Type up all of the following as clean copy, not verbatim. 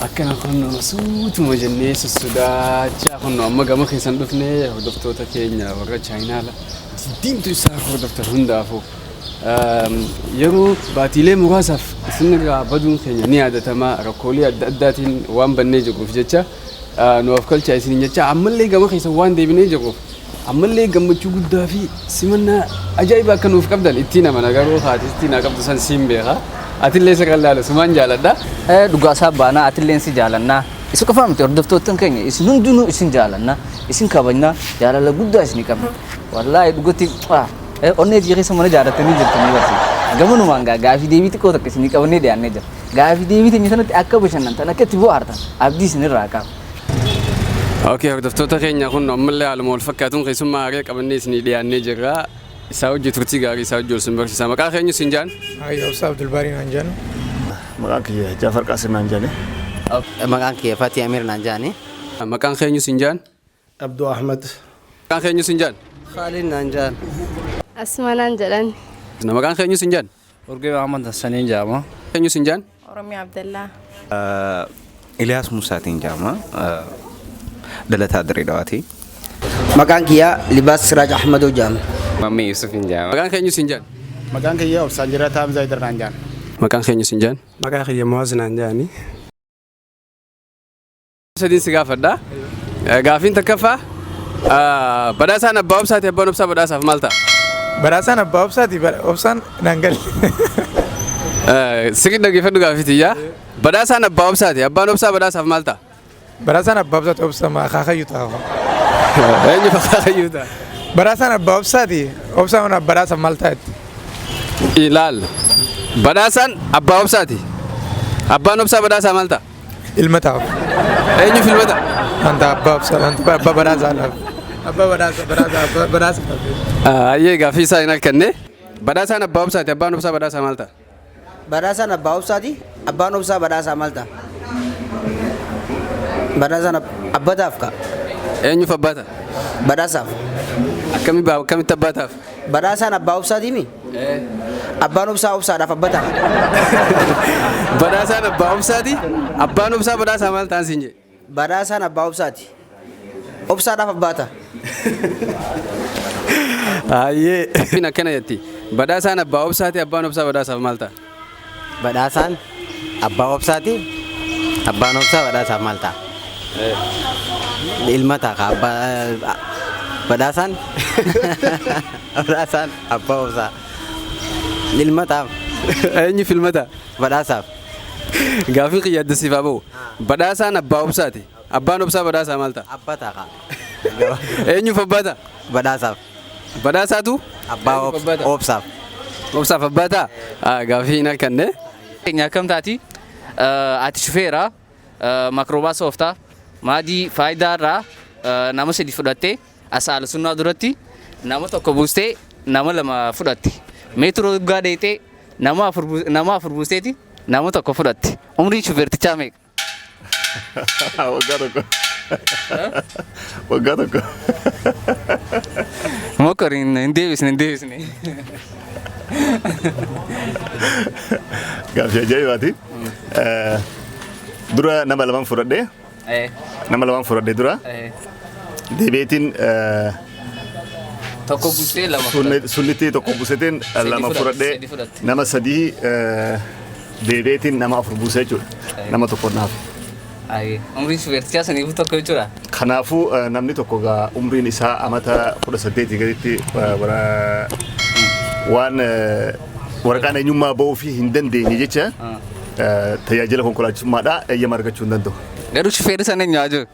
Akkana kunno suutuma jennee sossodaachaa kunno amma gama keessan dhufnee hordoftoota keenya warra chaayinaala diimtuu isaa hordoftan hundaafuu yeroo baatiilee muraasaaf isinirraa baduun keenya ni yaadatama rakkoolee adda addaatiin waan bannee jirruuf jecha nu of kalchaa isiniin jecha ammallee gama keessan waan deebinee jirruuf ammallee gammachuu guddaa fi simannaa ajaa'iba akka nuuf qabdan ittiin amana garuu haati naa qabdu san siin beeka atillee sirra laala sumaan jaaladha. Dhugaa isaa baanaa atilleen si jaalannaa. Isa qofaa miti hordoftoottan keenya isin hundinuu isin jaalannaa isin kabajnaa jaalala guddaa isinii qabna. Wallaahi dhugatti onnee tiyya keessa mana jaalatanii jirtanii barsi. Gamanumaan gaa gaafii deebii xiqqoo takka isinii qabannee dhiyaannee jira. Gaafii deebii teenya sanatti akka bashannantan akka itti bohaartan abdii isinirraa qaba. Okay, hordoftoota keenya kun ammallee haaluma wal fakkaatuun keessummaa haaraa qabannee isinii dhiyaannee jirra. Isaa hojii turtii gaarii isaa hojii ol sin barsiisa. Maqaa keenyu sin jaan? Obsa Abdulbaarii naan jedhan. Maqaan kiyya Jaafar Qaasim naan jedhani. Maqaan kiyya Fatii Amir naan jedhani. Maqaan keenyu sin jaan? Abduu Ahmad. Maqaan keenyu sin jaan? Khalid naan jedhan. Asuma naan jedhan. Maqaan keenyu sin jaan? Urgee Ahmad Hassaniin jedhama. Keenyu sin jaan? Oromiyaa Abdallaa. Iliyaas Musaatiin jedhama. Dhalataa Dirree Dawaati. Maqaan kiyya Libaas Siraaj Ahmadoo jedhama. Mammii Yusufin jedhama. Maqaan keenyu sin jaan? Maqaan kiyya Obsaan Jirataa Hamzaa Idar naan jedhan. Maqaan keenyu sin jaan? Maqaa kiyya Muwaaz naan jedhani. Sadiin si gaafadha. Gaafiin takkaffaa badhaasaan abbaa obsaati abbaan obsaa badhaasaaf maal ta'a? Badhaasaan abbaa obsaati obsaan naan galle. Sirri dhaggeeffadhu gaaffii Badhaasaan abbaa obsaati abbaan obsaa badhaasaaf maal ta'a? Badhaasaan abbaa obsaati obsa akaakayyuu ta'a. Eenyu akaakayyuu ta'a? Badhaasaan abbaa obsaati obsaan badhaasaaf maal ta'a jetti? Ilaal. Badhaasaan abbaa obsaati. Abbaan obsaa badhaasaa maal ta'a? Ilma ta'aaf. Eenyuuf ilma ta'a? Wanta abbaa obsaa wanta abbaa badhaasaadhaaf. Abbaa badhaasa badhaasa abbaa badhaasaadhaaf. Ayyee gaaffii isaa hin harkanne. Badhaasaan abbaa obsaati abbaan obsaa badhaasaa maal ta'a? Badhaasaan abbaa obsaati abbaan obsaa badhaasaa maal ta'a? Badhaasaan abbataaf ka. Eenyuuf abbaa ta'a? Badhaasaaf. Akkamitti abbaa ta'aaf? Badhaasaan abbaa obsaati mi? Abbaan obsaa obsaadhaaf abbaa ta'a. Badhaasaan abbaa obsaati abbaan obsaa badhaasaa maal ta'an siin jedhe? Badhaasaan abbaa obsaati. Obsaadhaaf abbaa ta'a. Ayyee. Akkana jetti. Badhaasaan abbaa obsaati abbaan obsaa badhaasaaf maal ta'a? Badhaasaan abbaa obsaati abbaan obsaa badhaasaaf maal ta'a? Ilma ta'a ka abbaa badhaasaan badhaasaan abbaa obsaa ilma ta'a. Eenyuuf ilma ta'a? Badhaasaaf. Gaaffii kiyya adda siif haa ba'u. Badhaasaan abbaa obsaati. Abbaan obsaa badhaasaa maal ta'a? Abbaa ta'a ka. Eenyuuf abbaa ta'a? Badhaasaaf. Badhaasaatu? Abbaa obsaaf. Obsaaf abbaa ta'a? Gaaffii hin harkanne. Keenya akkam taati? Ati shufeera makroobaas ooftaa maadii faayidaa irraa nama sadi fudhattee as haala sunnaa duratti nama tokko buustee nama lama fudhatte. Meetiroo dhugaa dheexee nama afur buusteeti nama tokko fudhatte. Umriin shufeertichaa meeqa? Waggaa tokko. Waggaa tokko. Mokkor hin deebisne hin deebisne. Gaaffii ajaa'ibaati. Dura nama lamaan fudhadhee. Nama lamaan fudhadhee dura. Deebi'eetiin Tokko buustee lama fudhatte. Sunnitti tokko buuseetiin lama fudhadhee nama sadii deebi'eetiin nama afur buusee jechuudha. Nama tokko naaf. Umriin shufeertichaa saniifuu tokko jechuudha. Kanaafuu namni tokko gaa umriin isaa amata 18 gaditti waan waraqaan eenyummaa ba'uu fi hin dandeenye jecha tajaajila konkolaachisummaadhaa eeyyama argachuu hin danda'u. Garuu shufeerri sana eenyu haa jiru?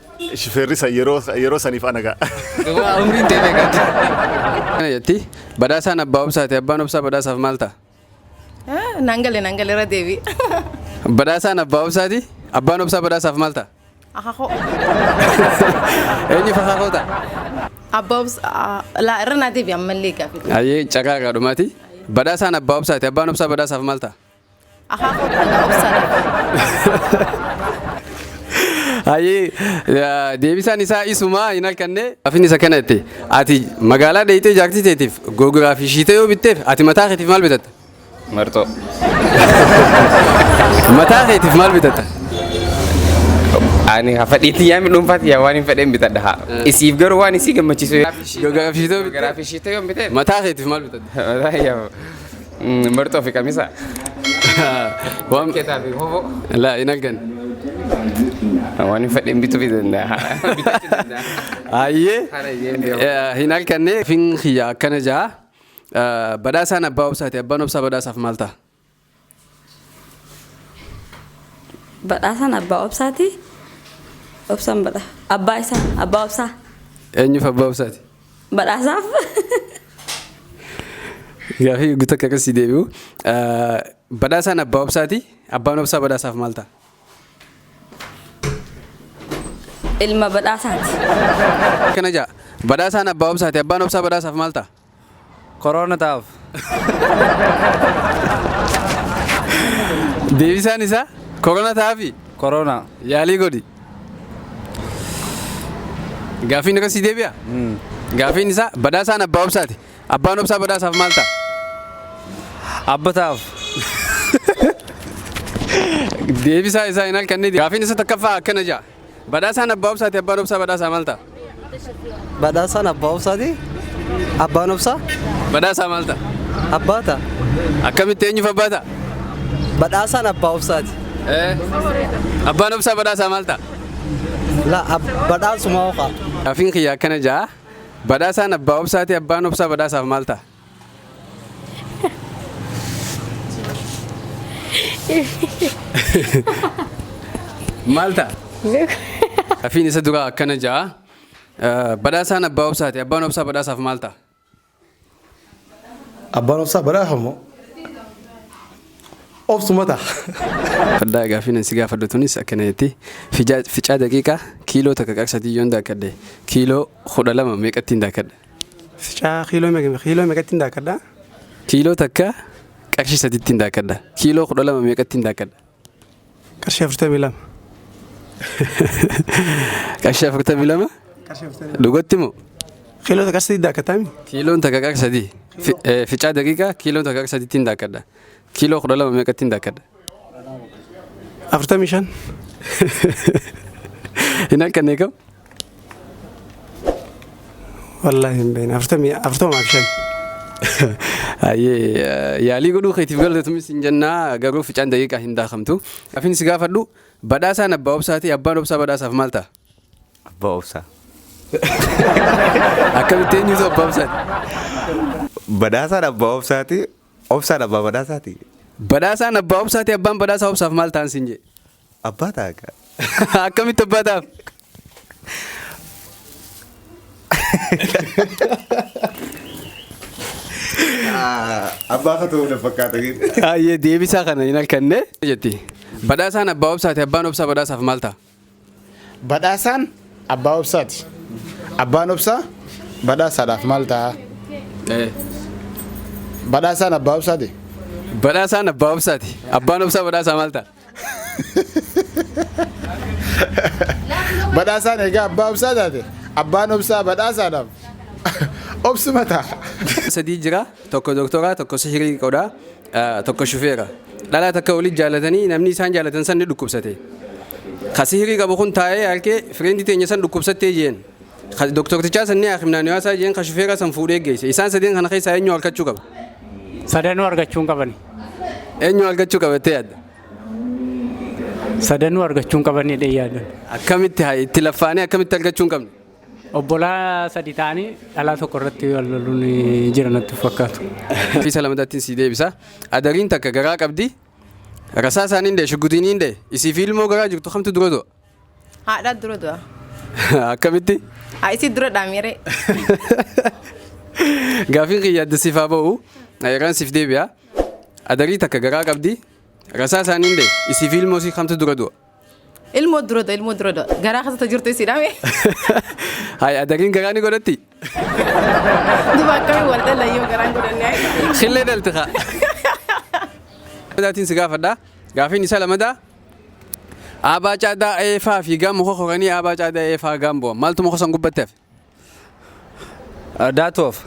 Shufeerri san yeroo saniif ana ga'a. Duuba umriin ta'e meeqa? Akkana jetti. Badhaasaan abbaa obsaati abbaan obsaa badhaasaaf maal ta'a? Naan galle naan galle irra deebi. Badhaasaan abbaa obsaati abbaan obsaa badhaasaaf maal ta'a? Akaakoo. Eenyuuf akaakoo ta'a? Abbaa obsaa laa irra naa deebi ammallee gaaffii. Ayyee carraa irraa dhumaati. Badhaasaan abbaa obsaati abbaan obsaa badhaasaaf maal ta'a? Akaakoo ta'a obsaadhaaf. Ayyee deebisaan isaa isumaa hin harkanne. Gaaffiin isa kana jette. Ati magaalaa dheeyitee jaartii teetiif gogaa fi shiitee yoo bitteef ati mataa keetiif maal bitatta? Marxoo. Mataa keetiif maal bitatta? Ani fadhiitti yaami dhuunfaatti yaa waan hin fedhen bitadha haa. Isiif garuu waan isii gammachiisu. Garaaf ishitoo bitte? Garaaf ishitoo yoon bite. Mataa keetiif maal bitatta? Mataa yaa marxoo fi qamisa. Waan Keetaa fi kofoo. Laa hin argan. Waan hin fedhen bituu fi danda'a. Bitachuu danda'a. Ayyee. Haala iyyeen deemu. Hin arganne. Fin kiyya akkana ja'a. Badhaasaan abbaa obsaati. Abbaan obsaa badhaasaaf maal ta'a? Badhaasaan abbaa obsaati. Obsaan badha. Abbaa isaa abbaa obsaa. Eenyuuf abbaa obsaati? Badhaasaaf. Gaafii guutuu akka akkasii deebi'u. Badhaasaan abbaa obsaati. Abbaan obsaa badhaasaaf maal ta'a? Ilma badhaasaati. Akkana ja'a. Badhaasaan abbaa obsaati. Abbaan obsaa badhaasaaf maal ta'a? Koroona ta'aaf. Deebisaan isaa korona ta'aafi? Koroona. Yaalii godhi. Gaafiin akkasii deebi'a? Gaafiin isaa badhaasaan abbaa obsaati. Abbaan obsaa badhaasaaf maal ta'a? Abba ta'aaf. Deebisaa isaa hin halkanne. Gaafiin isa takkaffaa akkana ja'a. Badhaasaan abbaa obsaati. Abbaan obsaa badhaasaa maal ta'a? Badhaasaan abbaa obsaati. Abbaan obsaa Badhaasaa maal ta'a? abbaa ta'a. Akkamitti eenyuuf abbaa ta'a? Badhaasaan abbaa obsaati. Abbaan obsaa badhaasaa maal ta'a? La badhaasuma ofa. Gaafiin kiyya akkana ja'a. Badhaasaan abbaa obsaati. Abbaan obsaa badhaasaaf maal ta'a? Maal ta'a? Gaafiin isa duraa akkana ja'a. Badhaasaan abbaa obsaati. Abbaan obsaa badhaasaaf maal ta'a? Abbaan obsaa badhaafamu obsuma ta'a. Faddaa gaafiin si gaafadhu tunis akkana jetti. Ficaa daqiiqaa kiiloo takka qarsatii yoon daakadhe kiiloo 12 meeqattiin daakadha? Ficaa kiiloo meeqa kiiloo meeqattiin daakadha? Kiiloo takka qarshii sadiittiin daakadha. Kiiloo 12 meeqattiin daakadha? Qarshii 42. Qarshii 42? Qarshii 42. Dhugatti moo? Kiiloo takka sadii daakataami? Kiiloon takka qarshii sadii. Ficaa daqiiqaa kiiloon takka qarshii sadiittiin daakadha. Kiiloo 12 meeqattiin daakadha? 45. Hin halkanne kam? Wallaahi hin beekne 45. Ayyee yaalii godhuu keetiif galatoomii hin jennaa garuu ficaan daqiiqaa hin daakamtu. Gaafiin si gaafadhu badhaasaan abbaa obsaati. Abbaan obsaa badhaasaaf maal ta'a? Abbaa obsaa. Akkamitti eenyutu abbaa obsaati? Badhaasaan abbaa obsaati. Obsaan abbaa badhaasaati. Badhaasaan abbaa obsaati. Abbaan badhaasaa obsaaf maal ta'an siin jee? Abbaa ta'a. Akkamitti abbaa ta'aaf? Abbaa fatoo na fakkaata. Ayyee deebisaa kana hin halkanne jetti. Badhaasaan abbaa obsaati. Abbaan obsaa badhaasaaf maal ta'a? Badhaasaan abbaa obsaati. Abbaan obsaa badhaasaadhaaf maal ta'a? Badhaasaan abbaa obsaati. Badhaasaan abbaa obsaati. Abbaan obsaa badhaasaa maal ta'a? Badhaasaan egaa abbaa obsaa taate abbaan obsaa badhaasaadhaaf obsuma ta'a. Sadii jira. Tokko doktoraa, tokko sihirii godhaa, tokko shufeera. Dhalaa takka walitti jaalatanii namni isaan jaalatan san ni dhukkubsate. Ka sihirii qabu kun taa'ee harkee fireendi teenya san dhukkubsattee jeen. Ka doktortichaa san ni haakimnaan yaasaa jeen ka shufeera san fuudhee geesse. Isaan sadeen kana keessaa eenyu argachuu qaba? Sadanuu argachuu hin qabani. Eenyu argachuu qabattee yaadda? Sadanuu argachuu hin qabani jedhee yaadan. Akkamitti haa itti laffaanii akkamitti argachuu hin qabne? Obbolaa sadi ta'anii dhalaa tokko irratti wal loluun jira natti fakkaatu. Fiisa lamadaattiin si deebisa. Adariin takka garaa qabdi. Rasaa isaaniin dhee shugguxiiniin dhee isii fi ilmoo garaa jirtu kamtu dura du'a? Haadha dura du'a. Akkamitti? Haa isii dura dhaamiree. Gaafiin kiyya adda siif haa ba'u. Yeraan siif deebi'a. Adarii takka garaa qabdi. Rasaa isaaniin dhee isii fi ilmoo isii kamtu dura du'a? Ilmoo dura du'a ilmoo dura du'a. Garaa keessa jirtu isii dhaame. Hayi adariin garaa ni godhatti? Duba akkamiin wal dhala yoo garaan godhannee. Xillee dhalte kaa. Daatiin si gaafadha. Gaafiin isa lamadaa. Aabaa caadaa eefaa fi gaam muka koranii aabaa caadaa eefaa gaam bu'an. Maaltu muka san gubbatti hafe? Daatuuf.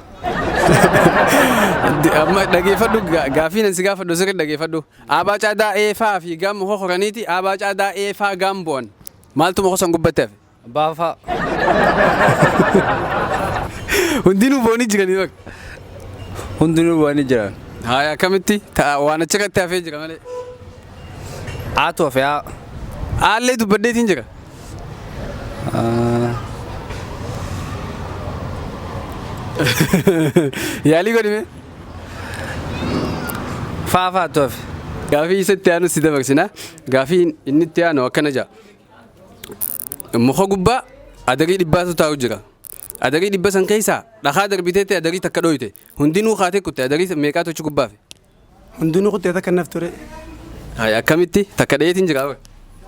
Amma dhageeffadhu gaafiin ani si gaafadhu sirri dhageeffadhu. Aabaa caadaa eefaa fi gaam muka koraniiti aabaa caadaa eefaa gaam bu'an. Maaltu muka san gubbatti hafe? Baafaa. Hundinuu bu'anii jiranii bakka. Hundinuu bu'anii jiran. Haaya akkamitti waan achirratti hafee jira malee. Aatu hafe haa. Aallee dubbadheetiin jira. Yaalii godhime. Faafaatu hafe. Gaafii isa itti aanu si dabarsina. Gaafii inni itti aanu akkana ja'a. Muka gubbaa adarii dhibbaatu taa'u jira. Adarii dhibba san keessaa dhakaa darbiteetti adarii takka dhooyte. Hundinuu kaatee kutte adarii meeqaatu achi gubbaa hafe? Hundinuu kuttee takka naaf ture. Hayi akkamitti takka dheetiin jira bara.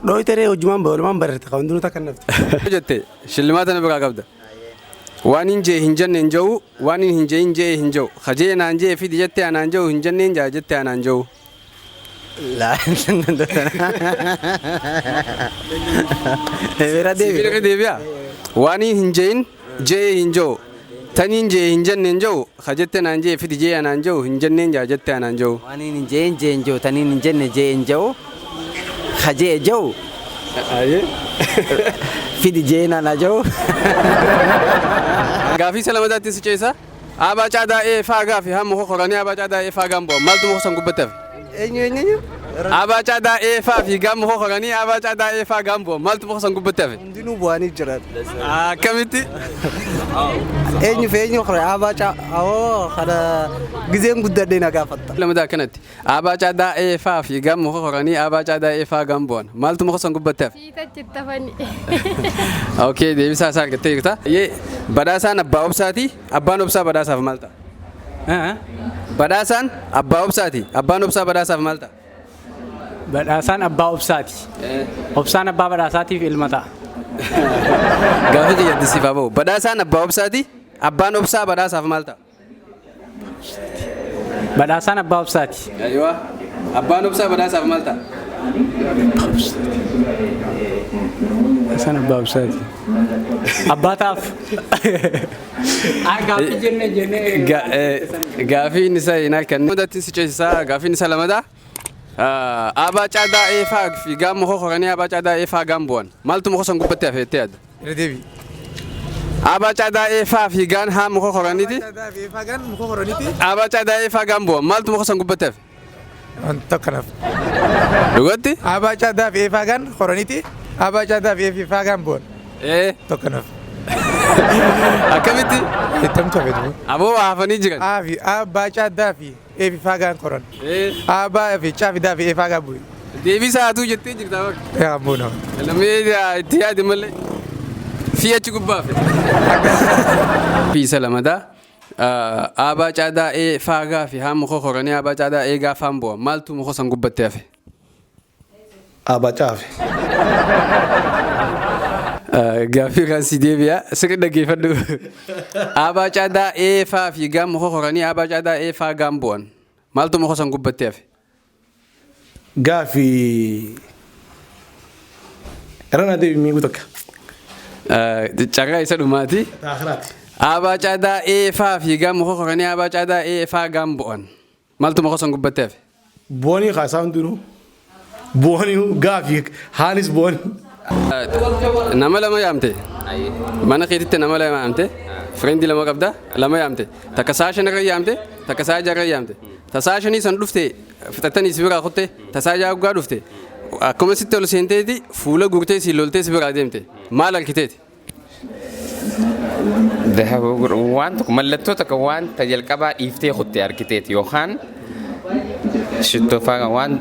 Dhooyte ree hojumaan walumaan bararte ka hundinuu takka naaf ture. Jette shillimaata na biraa qabda. Waan hin jee hin jenne hin ja'u, waan hin jee hin jee hin ja'u. Kajee naan jee fidi jettee anaan ja'u hin jenneen ja'a jettee anaan ja'u. Bira deebi. Bira deebi'a. Waan hin jeein jee hin ja'u. Taniin jee hin jenne hin ja'u. Kajette naan jee fidi jee anaan ja'u hin jenneen ja'a jettee anaan ja'u. Waan hin jeen jeen jiru taniin hin jenne jeen jiru kajee jiru fidi jeen ana jiru. Gaafii isa lamataatti si ceesa. Abaa caadaa ee faagaa fi hamma kokoranii abaa caadaa ee faagaan bu'a. Maaltu muka san gubbatti hafe? Eenyu eenyu eenyu? Abaa caadaa ee faa fi gaamma kokoranii abaa caadaa ee faagaan bu'a. Maaltu muka san gubbatti hafe? Hundinuu bu'anii jiran. Akkamitti? Eenyu fi eenyu kore abaa caa awoo kana gizeen guddadhee na gaafatta. Lamadaa akkanatti. Abaa caadaa ee faa fi gaamma kokoranii abaa caadaa ee faagaan bu'an. Maaltu muka san gubbatti hafe? Fiitachi tafani. Okay, deebisaa isaa argattee jirta. Yee badhaasaan abbaa obsaati. Abbaan obsaa badhaasaaf maal ta'a? Badhaasaan abbaa obsaati. Abbaan obsaa badhaasaaf maal ta'a? Badhaasaan abbaa obsaati. Obsaan abbaa badhaasaatiif ilma ta'a. Gaaffii kiyya siif haa ba'u. Badhaasaan abbaa obsaati. Abbaan obsaa badhaasaaf maal ta'a? Badhaasaan abbaa obsaati. Ayiwa. Abbaan obsaa badhaasaaf maal ta'a? Badhaasaan abbaa obsaati. Abbaa ta'aaf. Gaaffii jennee jennee. Gaaffiin isaa hin halkanne. Mudatti si ceesisaa gaaffiin isaa lamadaa. Abaa caadaa eefaa fi gaamma kokoranii abaa caadaa eefaa gaam bu'an. Maaltu muka san gubbatti hafe jettee yaadda? Irra deebi. Abaa caadaa eefaa fi gaan haa muka koraniiti. Eefaa muka koraniiti. Abaa caadaa eefaa gaan bu'an. Maaltu muka san gubbatti hafe? Wanta kanaaf. Dhugatti? Abaa caadaa fi eefaa gaan koraniiti. Abaa caadaa fi eefaa gaan bu'an. Tokko naaf. Akkamitti? Ittamtu hafe duuba. Aboo waa hafanii jiran. A fi abbaa caadaa fi eefifaa gaan koran. Abbaa fi caafidaa fi eefaa gaan bu'e. Deebisaa hatuu jettee jirta bakka. Eegaa bu'u nama. Namni itti yaade malee. Fi achi gubbaa hafe. Fi isa lamadaa. Abaa caadaa ee faagaa fi haa muka koranii abaa caadaa ee gaafaan bu'a. Maaltu muka san gubbatti hafe? Abaa caafe. Gaaffii kan si deebi'a. Sirri dhaggeeffadhu. Abaa caadaa ee faa fi gaan muka koranii abaa caadaa ee faa gaan bu'an. Maaltu muka san gubbatti hafe? Gaaffii. Irra naa deebi miiguu takka. Carraa isa dhumaati. Taakhiraati. Abaa caadaa ee faa fi gaan muka koranii abaa caadaa ee faa gaan bu'an. Maaltu muka san gubbatti hafe? Bu'anii kaasaa hundinuu. Bu'anii gaaffii haanis bu'anii. Nama lama yaamte. Mana keetitti nama lama yaamte. Fireendii lama qabda. Lama yaamte. Takka sa'a shan irra yaamte. Takka sa'a ja'a irra yaamte. Ta sa'a shanii san dhufte fixattanii si biraa kutte. Ta sa'a ja'a guggaa dhufte. Akkuma sitti ol seenteeti fuula guurtee si loltee si biraa deemte. Maal harkiteeti? Waan tokko mallattoo tokko waan ta jalqabaa dhiiftee kutte argiteeti yookaan shittoo faa waan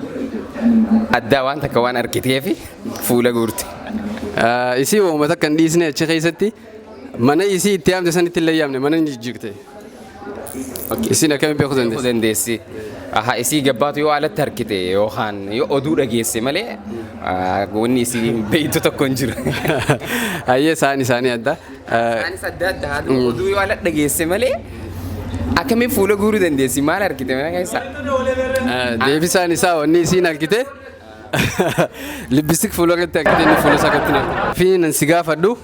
addaa waan takka waan argiteefi fuula guurte. Isii uummata kan dhiisne achi keessatti mana isii itti yaamte sanitti illee yaamne mana ni jijjiirte. Isiin akkamiin beekuu dandeessi? Dandeessi. Aha isii gabbaatu yoo alatti harkite yookaan yoo oduu dhageesse malee wanni isii beektu tokko hin jiru. Hayyee isaan isaanii adda. Isaanis adda adda haa ta'u oduu yoo alatti dhageesse malee akkamiin fuula guuruu dandeessi maal harkite mana keessa? Deebisaan isaa wanni isiin harkite libbistik fuula irratti harkite inni fuula isaa irratti harkite. Fi nan si gaafadhu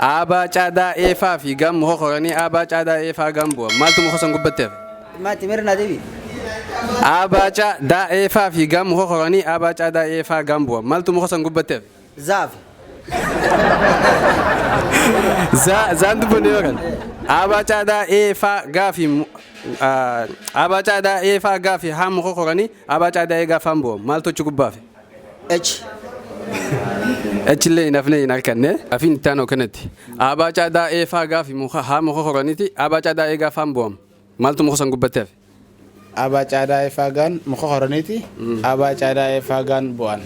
abaa caadaa eefaa fi gaam muka koranii abaa caadaa eefaa gaam bu'a. Maaltu muka san gubbatti hafe? Maatti mirna deebi. Abaa caadaa eefaa fi gaam muka koranii abaa caadaa eefaa gaam bu'a. Maaltu muka san gubbatti hafe? Zaafi. Zaan dubbannee yookaan. Aabaa caadaa eefaa gaafii aabaa caadaa eefaa gaafii haa muka koranii aabaa caadaa eegaa faan bu'amu maaltu achi gubbaafe? H. H illee hin hafne hin harkanne. Gaafiin itti aanu kanatti. Aabaa caadaa eefaa gaafii muka haa muka koraniiti aabaa caadaa eegaa faan bu'amu maaltu muka san gubbatti hafe? Abaa caadaa eefaa gaan muka horaniiti. Abaa caadaa eefaa gaan bu'an.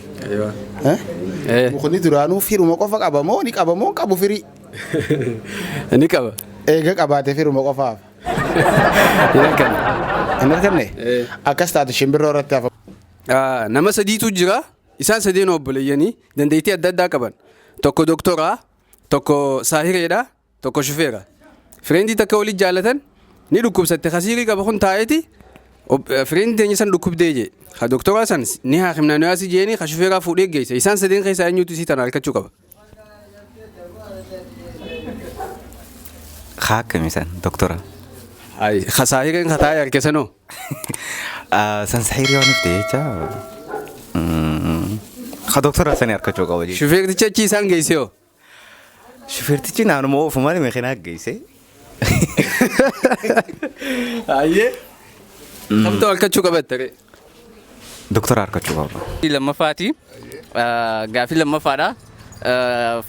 Mukni duraanuu firuma qofa qaba moo ni qaba moo hin qabu firii? Ni qaba. Eega qabaate firuma qofaaf. Hin harkanne. Hin harkanne? Akkas taatu shimbirroo irratti hafa. Nama sadiitu jira. Isaan sadeen obboleeyyanii dandeettii adda addaa qaban. Tokko doktoraa, tokko saahireedha, tokko shufeera. Friendii takka walitti jaalatan ni dhukkubsatte kasiirii qaba kun taa'eeti friendii teenya san dhukkubdee jee. Ka doktoraa san ni haakimna nu yaasi jeeni ka shufeeraa fuudhee geesse. Isaan sadeen keessaa eenyutu isii tana harkachuu qaba? Haa akkami san doktora? Ay, ka saahireen ka taa'ee harke sanoo? San sahirii waan ta'e jecha ka doktora sani harkachuu qaba jechuudha. Shufeertichi achi isaan geesse hoo? Shufeertichi naanuma oofu malee makiinaa geesse. Ayyee. Kamtu harkachuu qabatte ree? Doktora harkachuu qaba. Lammaffaati. Gaaffii lammaffaadha.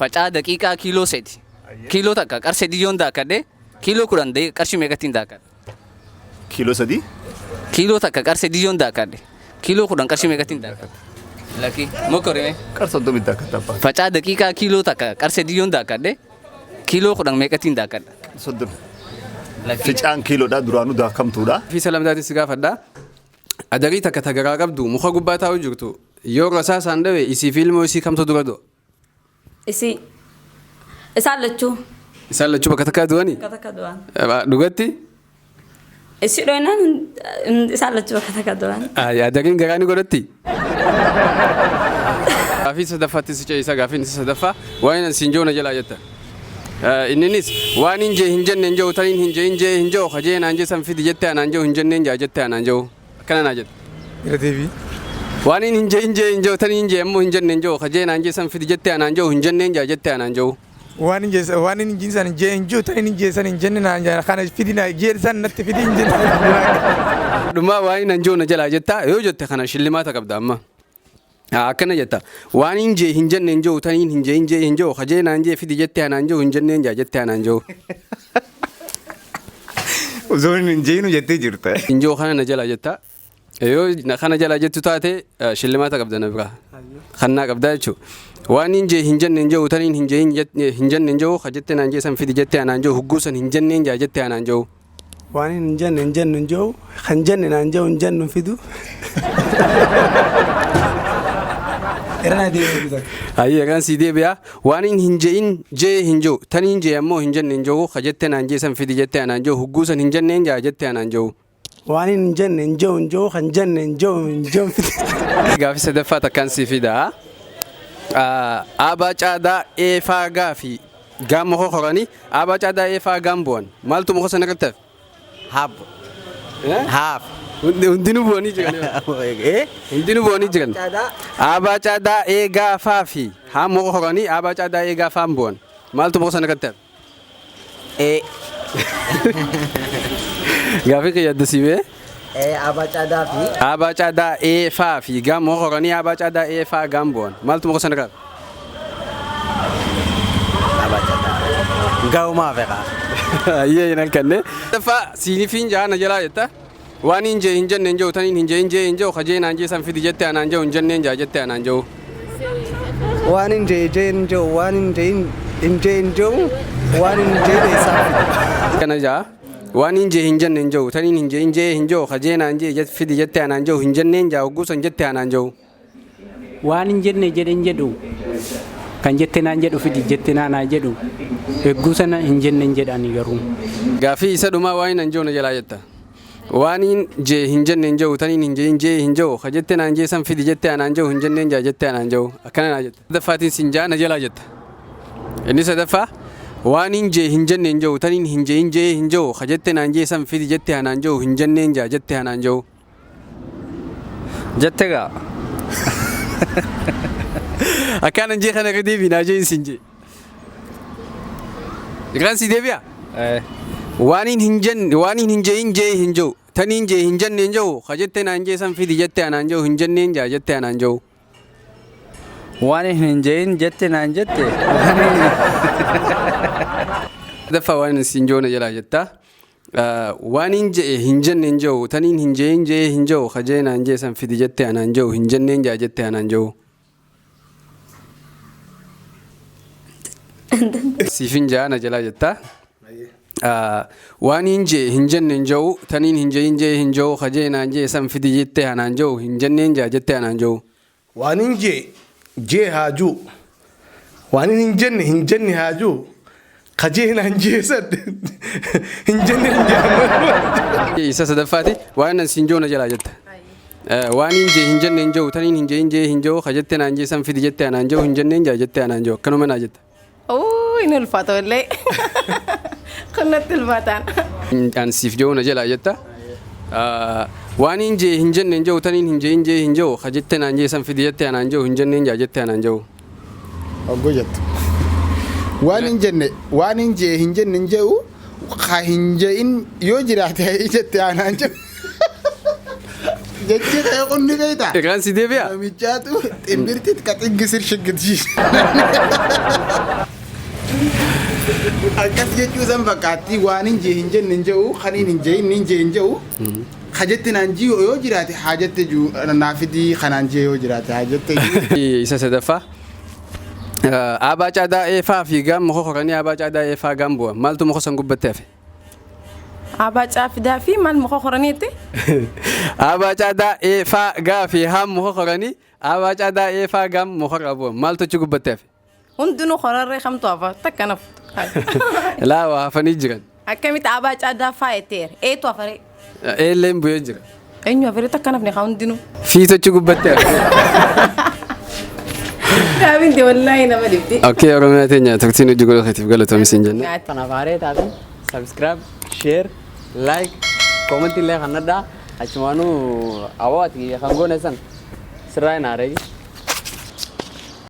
Facaa daqiiqaa kiiloo 3. Kiiloo 1 qarshii 3 yoon daakadhe kiiloo 10 qarshii meeqattiin daakadhe? Kiiloo 3? Kiiloo 1 qarshii 3 yoon daakadhe kiiloo 10 qarshii meeqattiin daakadhe? Lakki mokorime. Qar 30 daakadha abbaa. Facaa daqiiqaa kiiloo 1 qarshii 3 yoon daakadhe kiiloo 10 meeqattiin daakadha? 30. Ficaan kiiloodha duraanuu daakamtuudha. Fi salamtaatiin si gaafadha. Adarii takka tagaraa qabdu muka gubbaa taa'u jirtu yoo rasaasaan dhawe isii fi ilmoo isii kamtu dura du'a? Isii. Isaan lachuu. Isaan lachuu bakka takkaa du'anii? Bakka takka du'an. Dhugatti? Isii dhoynaan isaan lachuu bakka takka du'an. Adariin garaa ni godhatti? Gaafii sadaffaatti si ce'isa gaafiin isa sadaffaa waan inni siin jiru na jalaa jetta. Inninis waan hin jee hin jenne hin jiru taniin hin jee hin jee hin jiru kajee naan jee san fidi jettee anaan jiru hin jenneen jaa jettee anaan jiru akkana naa jette. Irra deebii. Waan hin jee hin jee hin jiru taniin jee ammoo hin jenne hin jiru kajee naan jee san fidi jettee anaan jiru hin jenneen jaa jettee anaan jiru. Waan hin jeessa waan hin jinsan jee hin jiru taniin hin jeessan hin jenne naan jaa kana fidi na jeessan natti fidi hin jenne. Dhumaa waan hin jiru na jalaa jettaa yoo jette kana shillimaata qabda amma. Akkana jetta waan hin jee hin jenne hin jiru taniin hin jee hin jee hin jiru kajee naan jee fidi jettee anaan jiru hin jenneen jaa jettee anaan jiru. Osoo hin jeenu jettee jirta. Hin jiru kana na jalaa jetta. Yoo kana jalaa jettu taate shillimaata qabda na biraa. Kannaa qabdaa jechuudha. Waan hin jee hin jenne hin jiru taniin hin jee hin jenne hin jiru ka jettee naan jee san fidi jettee anaan jiru hugguu san hin jenneen jaa jettee anaan jiru. Waan hin jenne hin jennu hin jiru kan jenne naan jiru hin jennu hin fidu. Irra naa deebi'u takka. Ayyee kan sii deebi'a. Waan hin je'in jee hin jiru taniin jee ammoo hin jenne hin jiru ka jettee naan jee san fidi jettee anaan jiru hugguu san hin jenneen jaa jettee anaan jiru. Waan hin jenne hin jiru hin jiru kan jenne hin jiru hin jiru hin fidu. Gaaffii sadaffaa takkaan sii fida. Aabaa caadaa eefaa gaafii gaan muka koranii aabaa caadaa eefaa gaan bu'an maaltu muka sana irratti hafe? Haabbo. Haaf. Hundinuu bu'anii jiran. Hundinuu bu'anii jiran. Aabaa caadaa eegaa faa fi haa muka koranii aabaa caadaa eegaa faan bu'an maaltu muka sana irratti hafe? E. Gaaffii kiyya adda siibee. Aabaa caadaa fi. Aabaa caadaa eefaa fi gaan muka koranii aabaa caadaa eefaa gaan bu'an maaltu muka sana irratti hafe? Aabaa caadaa. Ga'umaa feqa. Ayyee hin halkanne. Sadaffaa siinifiin jaa na jalaa jetta. Waan hin jee hin jenne hin jiru taniin hin jee hin jee hin jiru kajee naan jee san fidi jettee anaan jiru hin jenneen jaa jettee anaan jiru. Waan hin jee jee hin jiru waan hin jee hin jee hin jiru waan hin jee isaa fidi. Kana jaa waan hin jee hin jenne hin jiru taniin hin jee hin jee hin jiru kajee naan jee fidi jettee anaan jiru hin jenneen jaa hogguu san jettee anaan jiru. Waan hin jenne jedhen jedhu kan jette naan jedhu fidi jette naanaa jedhu egguu sana hin jenne hin jedhani garuu. Gaaffii isa dhumaa waan hin jiru na jalaa jetta. Waan hin jee hin jenne hin jiru taniin hin jee hin jee hin jiru ka jette naan jee san fidi jettee anaan jiru hin jenneen jaa jettee anaan jiru akkana naa jetta. Sadaffaatiin sin jaa na jalaa jetta. Inni sadaffaa waan hin jee hin jenne hin jiru taniin hin jee hin jee hin jiru ka jette naan jee san fidi jettee anaan jiru hin jenneen jaa jettee anaan jiru. Jette gaa. Akkaan jee kana irra deebii naa jee sin jee. Irraan si deebi'a? Waaniin hin jenne, waaniin hin jeeyin jee hin jiru. Taniin jee hin jenne hin jiru. Ka jettee naan jee san fidi jettee anaan jiru hin jenneen jaa jettee anaan jiru. Waan hin jeeyin jette naan jette. Daffaa waan siin joona jalaa jettaa. Waan hin je'e hin jenne hin jiru. Taniin hin jeeyin jee hin jiru. Ka jee naan jee san fidi jettee anaan jiru hin jenneen jaa jettee anaan jiru. Siifin jaa na jalaa jettaa. Waan hin jee hin jenne hin jiru. Taniin hin jeeyin jee hin jiru. Ka jee naan jee san fidi jettee anaan jiru hin jenneen jaa jettee anaan jiru. Waan hin jee jee haa juu. Waan hin jenne hin jenne haa juu. Kajee naan jee san hin jenne hin jee. Isa sadaffaati waan siin joona jalaa jetta. Waan hin jee hin jenne hin jiru. Taniin hin jeeyin jee hin jiru. Ka jettee naan jee san fidi jettee anaan jiru hin jenneen jaa jettee anaan jiru. Akkanuma naa jetta. Uu, inni ulfaata wallee. Kun natti ulfaataan. An siif joona jalaa jetta. Waan hin jee hin jenne hin jiru. Taniin hin jeeyin jee hin jiru. Ka jettee naan jee san fidi jettee anaan jiru hin jenneen jaa jettee anaan jiru. Hogguu jettu. Waan hin jenne, waan hin jee hin jenne hin jedhu, ka hin je'in yoo jiraate jette aanaan jedhu. Jechi kee kun ni beektaa? Irraan si deebi'a? Namichaatu ximbirtit ka xiggisir shiggitshi. Akkas jechuu san fakkaatti waan hin jee hin jenne hin jedhu, kan hin je'in hin jee hin jedhu. Ka jette naan jee yoo jiraate haa jette juu naa fidii kanaan jee yoo jiraate haa jette juu. Isa sadaffaa. Aabaa caadaa eefaa fi gaam muka koranii aabaa caadaa eefaa gaam bu'a. Maaltu muka san gubbatte hafe? Aabaa caafidaa fi maal muka koraniitti? Aabaa caadaa eefaa gaa fi haam muka koranii aabaa caadaa eefaa gaam muka irraa bu'a. Maaltu achi gubbatte hafe? Hundinuu korarree kamtu hafa takka naftu. Laa waa hafanii jiran. Akkamitti aabaa caadaa faayeteera? Eetu hafaree? Eelleen bu'ee jira. Eenyu hafaree takka nafne haa hundinuu? Fiitu achi gubbatte hafe. Gaabinti wallaahi nama dhibdi. Okay, Oromiyaa teenya turtiin hojii godhuu keetiif galatoomi siin jenna. Kanaaf haaree taatan subscribe, share, like, comment illee kan nadhaa achumaanuu awwaati kan goone san sirraa hin haaree.